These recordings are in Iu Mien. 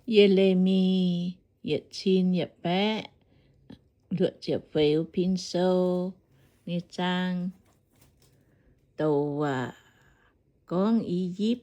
Ye^le^mi yietc cin yietc baeqv luoqc ziepc feix Pin Sou nyei zaang. Douc waac gorngv I^yipv,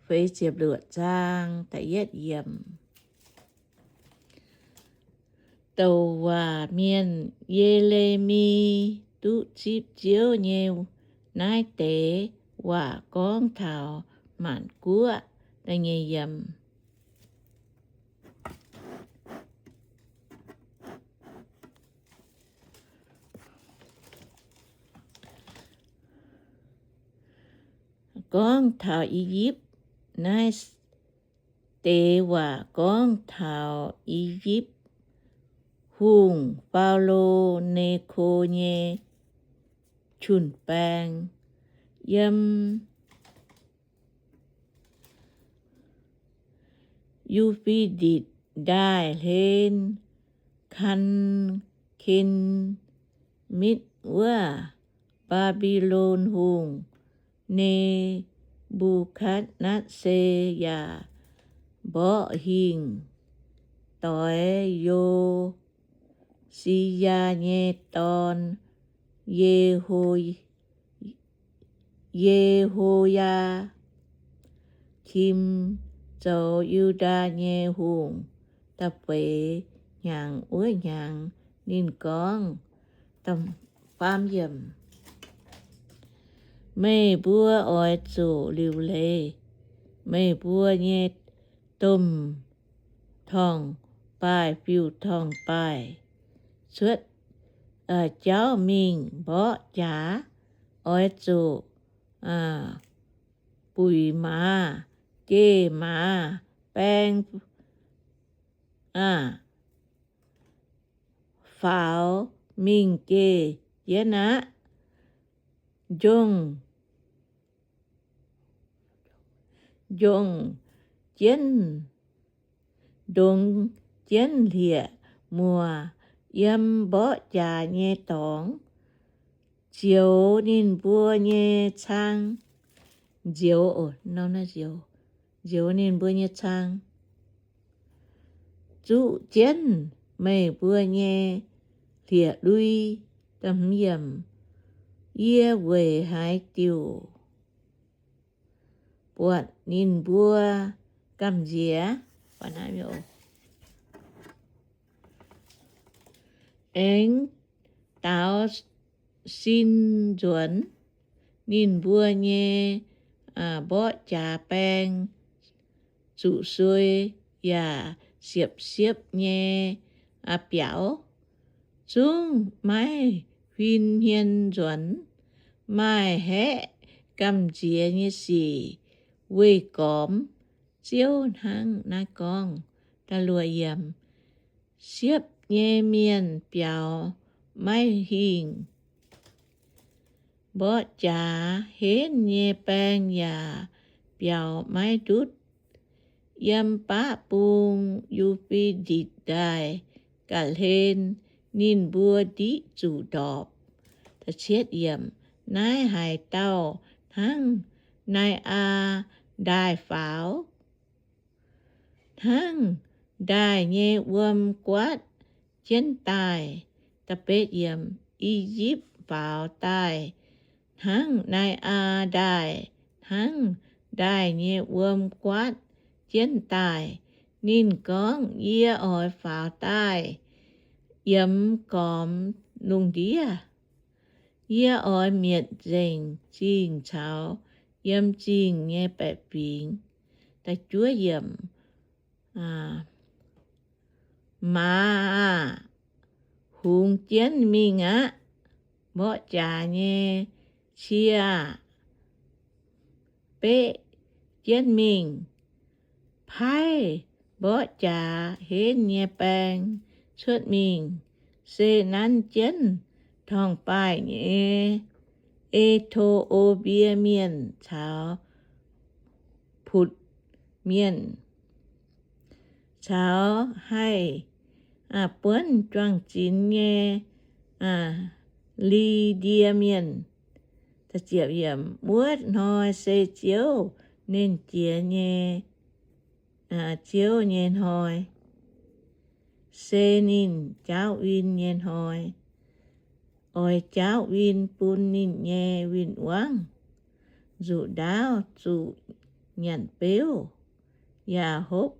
feix ziepc luoqc zaang, da'yietv yiemc. Douc waac mienh, Ye^le^mi, duqv zipv Ziouv nyei naaiv deix waac gorngv taux maanc guoqv. Da'nyeic yiemc. Gorngv taux I^yipv. Naaiv deix waac gorngv taux I^yipv Hungh, Faalo Neko nyei jun-baeng, yiem Yu^fe^ditc Ndaaih hlen, Kaa^ken^mitv wuov Mbaa^mbi^lon Hungh, Ne^mbu^katv^netv^saa, yaac mborqv hingh doix Yo^si^yaa nyei dorn, Ye^ho Ye^ho^yaa^kim, zoux Yu^ndaa nyei hungh. Da'feix hnyangx wuov hnyangx ninh gorngv, Meih mbuo oix zuqc liuc leiz meih mbuo nyei domh torngv-baaih, fiuv-torngv-baaih, cuotv jauv mingh mborqv jaax. Oix zuqc buic maaz, jeiv maaz, baeng faaux mingh jeiv jienv aqv. Njongc, njongc jienv, ndongx jienv hlieqv-muoc yiem mborqv jaax nyei dorngx, nzioux ninh mbuo nyei cang, nzioux, nzioux ninh mbuo nyei cang, zuqv jienv meih mbuo nyei hlieqv-lui. Yie weic haaix diuc buatc ninh mbuo gamh nziex? Aengx daaux sin nzuonx ninh mbuo nyei mborqv jaax baeng, zuqc suei yaac siepv-siepv nyei biaux, zungv maiv huin hmien nzuonx. Maaih haeqv gamh nziex nyei sic weih gormx Ziouv hnangv naaiv gorngv. Siepv nyei mienh biaux maiv hingh, mborqv jaax henv nyei baeng yaac biaux maiv ndutv. Yiem baqv bung Yu^fe^ditc Ndaaih ga'hlen ninh mbuo ndiqv zuqc ndorpc. Naaiv haaix dauh hnangv Nai^aa Ndaaih faaux, hnangv ndaaih nyei wuom guaatv jienv daaih. I^yipv faaux daaih hnangv Nai^aa Ndaaih, hnangv ndaaih nyei wuom guaatv jienv daaih. Ninh gorngv, Yie oix faaux daaih yiemx gormx lungh ndiev. Yie oix mietc nzengc zingh caux yiem zingh nyei baeqc fingx. Maaz aah! Hungx jienv mingh aqv. Mborqv jaax nyei cie aah! Beqv jienv mingh. Paaiv mborqv jaax henv nyei baeng cuotv mingh, se nanv jienv torngv-baaih nyei E^ti^o^bie Mienh caux Putc Mienh, caux haih buonv juang-zinx nyei Li^ndie Mienh. Wuov hnoi se Ziouv Nernh Jiex nyei Ziouv nyei hnoi, se ninh jaauv win nyei hnoi. Oix jaauv win bun ninh nyei win-wangv. Nzuqc ndaauv zuqc nyanc beuv, yaac hopv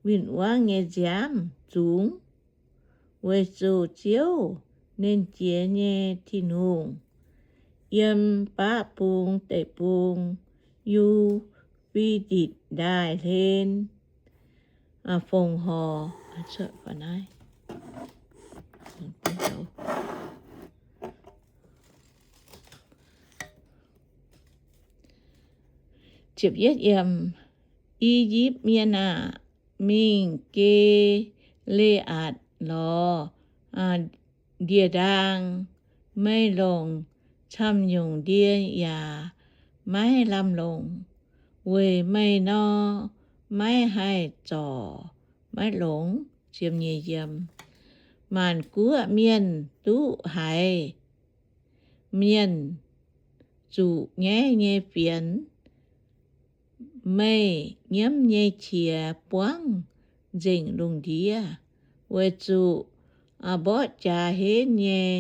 win-wangv nyei nziaamv zungx, weic zuqc Ziouv, Nernh Jiex nyei Tin-Hungh, yiem baqv bung deic-bung, Yu^fe^ditc Ndaaih hlen, fongc horc. I^yipv Mienh aah! Mingh Gi^le^aatc lorz ndie-ndaang. Meih longc camv-nyungc ndie yaac maiv lamh longc, weic meih nor, maiv haih zorc maiv longx. Maanc guoqv mienh duqv haiz mienh zuqc nyaiv nyei fienx. Meih nyiemv nyei qiex buangv nzengc lungh ndiev, weic zuqc mborqv jaax henv nyei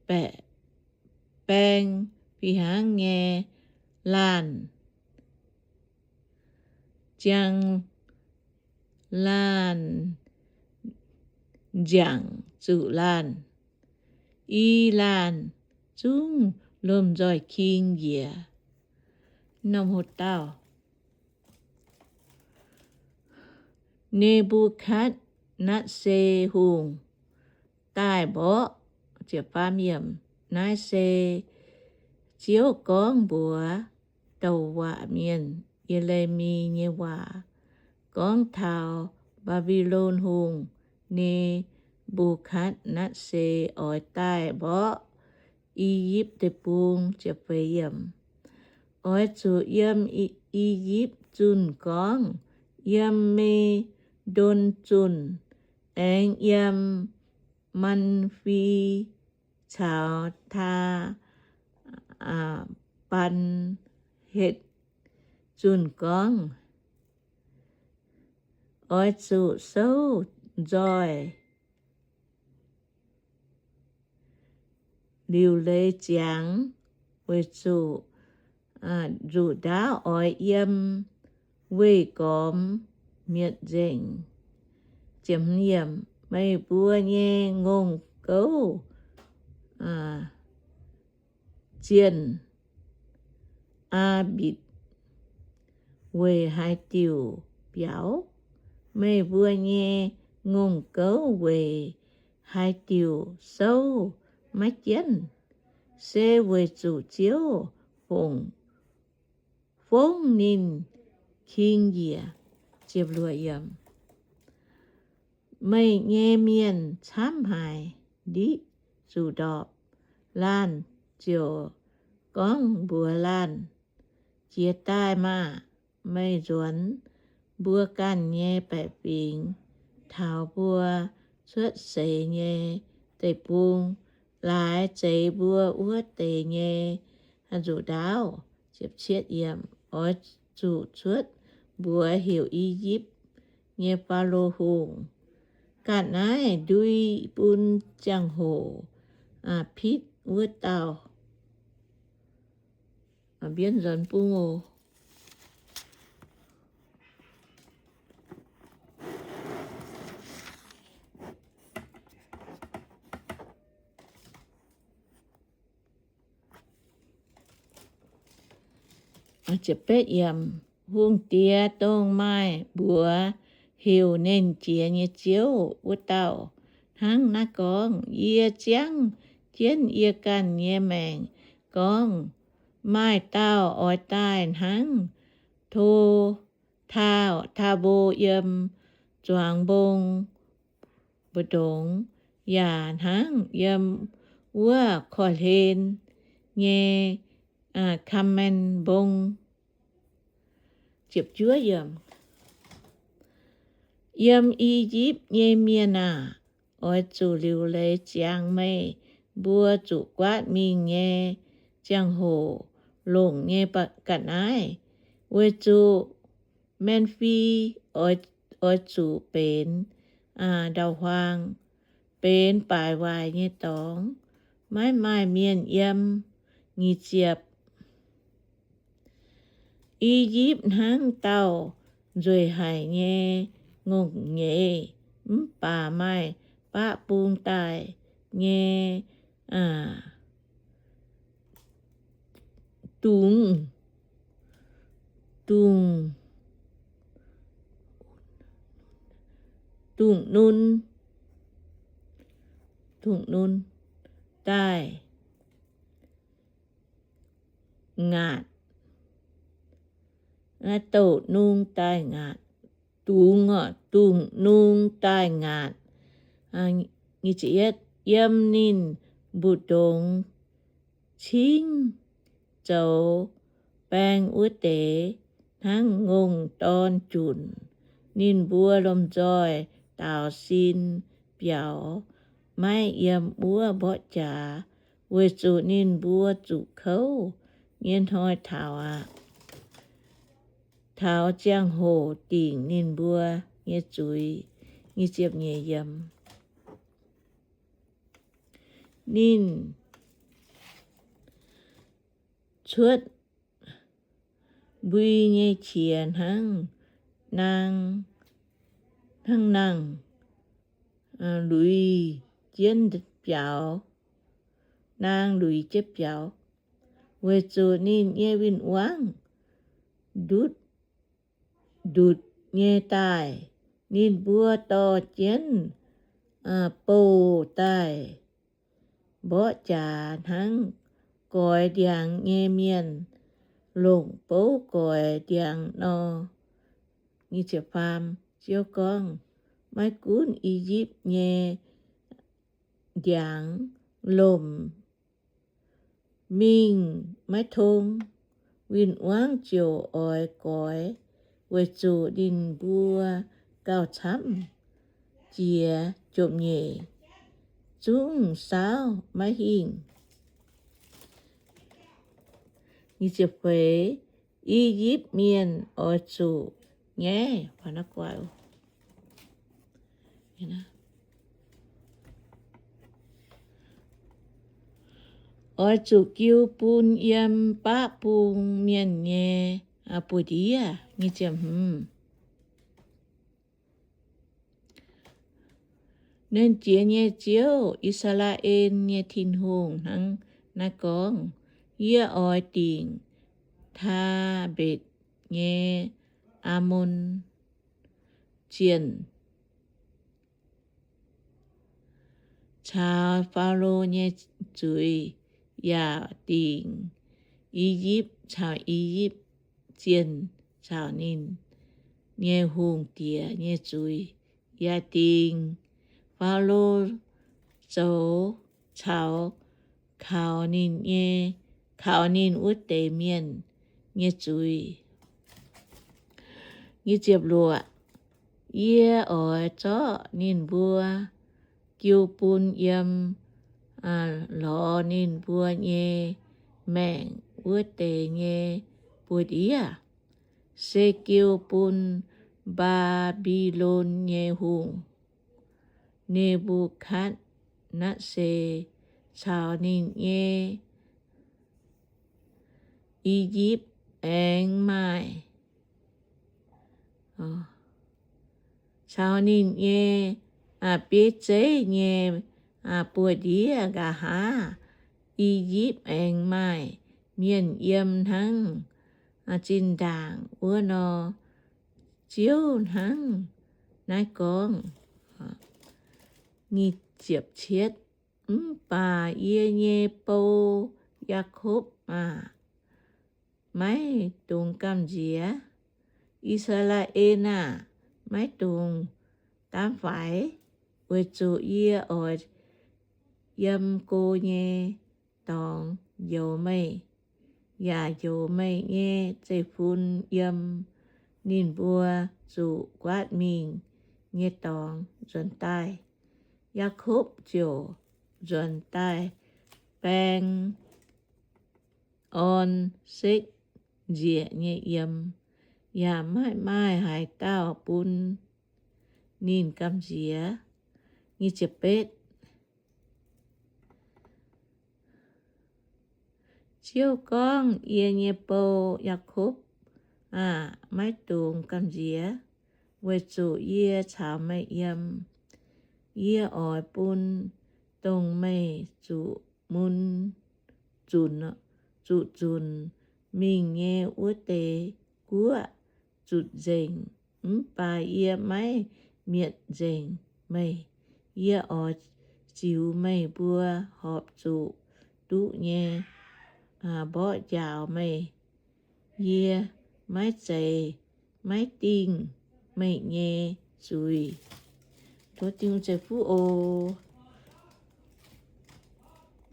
baeqc baeng, fih hnangv nyei laanh ziang, laanh nziangc zuqc laanh. I laanh zungv lomh nzoih king njiec. Norm hlo dauh, Ne^mbu^katv^netv^saa Hungh daaih mborqv. Naaiv se Ziouv gorngv mbuox douc waac mienh, Ye^le^mi, nyei waac, gorngv taux Mbaa^mbi^lon Hungh, Ne^mbu^katv^netv^saa, oix daaih mborqv I^yipv Deic-Bung. Oix zuqc yiem I^yipv Zunh gorngv, yiem Me^ndon Zunh, aengx yiem Maa^fi caux Taa^baan^hetc Zunh gorngv. Oix zuqc souv nzoih liuc leiz ziangx, weic zuqc nzuqc ndaauv oix yiem weih gormx mietc nzengc. Meih mbuo nyei ngongh gouv zienh Aa^mbitc weic haaix diuc biaux? Meih mbuo nyei ngongh gouv weic haaix diuc souv maiv jienv? Se weic zuqc Ziouv fongc, fongv ninh king njiec. Meih nyei mienh camv haic, ndiqv zuqc ndorpc. Laanh ziouc gorngv mbuox laanh, Jiez daaih maah! Meih nzuonx mbuo ganh nyei baeqc fingx, taux mbuo cuotv seix nyei deic-bung, laaix zeix mbuo wuov deix nyei nzuqc ndaauv. Oix zuqc cuotv mbuox heuc I^yipv nyei Faalo Hungh. Ga'naaiv ndui bun ziangh hoc pitv wuov dauh mbienv nzuonx bung oc. Hungh diex dongh maaih mbuox heuc Nernh Jiex nyei Ziouv wuov dauh hnangv naaiv gorngv, Yie ziangv jienv yie ganh nyei maengc gorngv, maaih dauh oix daaih hnangv To, Taa, Taa^mbo yiem zuangx mbong mbu'ndongx, yaac hnangv yiem wuov korv-hlen nyei Kaa^men Mbong. Yiem I^yipv nyei mienh aah! Oix zuqc liuc leiz ziangx meih mbuo zuqc guaatv mingh nyei ziangh hoc longc nyei ga'naaiv, weic zuqc Memfis oix oix zuqc benx ndau-huaang, benx baaic waaic nyei dorngx, maiv maaih mienh yiem. Nyic ziepc. I^yipv hnangv dauh nzueic haic nyei ngongh nyeiz, mv baac maaih baqv bung daaih nyei dungz, dungz, dungz nunv, dungz nunv daaih ngaatc, douc nung daaih ngaatc, dungz, dungz nung daaih ngaatc. Yiem ninh mbu'ndongx cingv zoux baeng wuov deix hnangv ngongh dorn junc. Ninh mbuo lomh nzoih daaux sin biaux, maiv yiem wuov mborqv jaax, weic zuqc ninh mbuo zuqc kouv nyei hnoi taux aqv. Taux ziangh hoc dingc ninh mbuo nyei zuiz. Nyic ziepc nyeic yiem. Ninh cuotv mbui nyei qiex hnangv naang, hnangv naang luiz jienv biaux, naang luiz jienv biaux, weic zuqc ninh nyei win-wangv ndutv, ndutv nyei daaih. Ninh mbuo dorh jienv bouh daaih mborqv jaax hnangv goix ndiangx nyei mienh longc bouv goix ndiangx nor. Ziouv gorngv, maiv gunv I^yipv nyei ndiangx lomc mingh maiv tong, win-wangv ziouc oix goix, weic zuqc ninh mbuo gauh camv jiex jomc-nyeic, zungv saauv maiv hingh. I^yipv Mienh oix zuqc nyaiv oix zuqc jiu bun yiem baqv bung mienh nyei buoz-ndiev. Nernh Jiex nyei Ziouv, I^saa^laa^en nyei Tin-Hungh, hnangv naaiv gorngv, Yie oix dingc Taa^mbetc nyei Aamon Zienh caux Faalo nyei zuiz, yaac dingc I^yipv caux I^yipv Zienh caux ninh nyei hungh diex nyei zuiz, yaac dingc Faalo zoux caux kaux ninh nyei, kaux ninh wuov deix mienh nyei zuiz. Yie oix zorqv ninh mbuo jiu bun yiem lorz ninh mbuo nyei maengc wuov deix nyei buoz-ndiev, se jiu bun Mbaa^mbi^lon nyei hungh, Ne^mbu^katv^netv^saa, caux ninh nyei I^yipv aengx maaih, caux ninh nyei bieiv zeiv nyei buoz-ndiev. Nqa'haav I^yipv aengx maaih mienh yiem hnangv zinh ndaangc wuov nor. Ziouv hnangv naaiv gorngv. Mv baac yie nyei bou, Yaakopv aah! Maiv dungx gamh nziex. I^saa^laa^en aah! Maiv dungx daamv faix, weic zuqc yie oix yiem go nyei dorngx njoux meih, yaac njoux meih nyei zeiv-fun yiem ninh mbuo zuqc guaatv mingh nyei dorngx nzuonx daaih. Yaakopv ziouc nzuonx daaih baeng orn sekv nzieqc nyei yiem, yaac maiv maaih haaix dauh bun ninh gamh nziex. Ziouv gorngv, Yie nyei bou, Yaakopv aah! Maiv dungx gamh nziex, weic zuqc yie caux meih yiem. Yie oix bun dongh meih zuqc mun, zuqc zunc mingh nyei wuov deix guoqv zutc nzengc, mv baac yie maiv mietc nzengc meih. Yie oix ziux meih mbuo horpc zuqc duqv nyei mborqv njaaux meih. Yie maiv zeiz maiv dingh meih nyei zuiz. Tov Tin-Hungh ceix fuqv oc.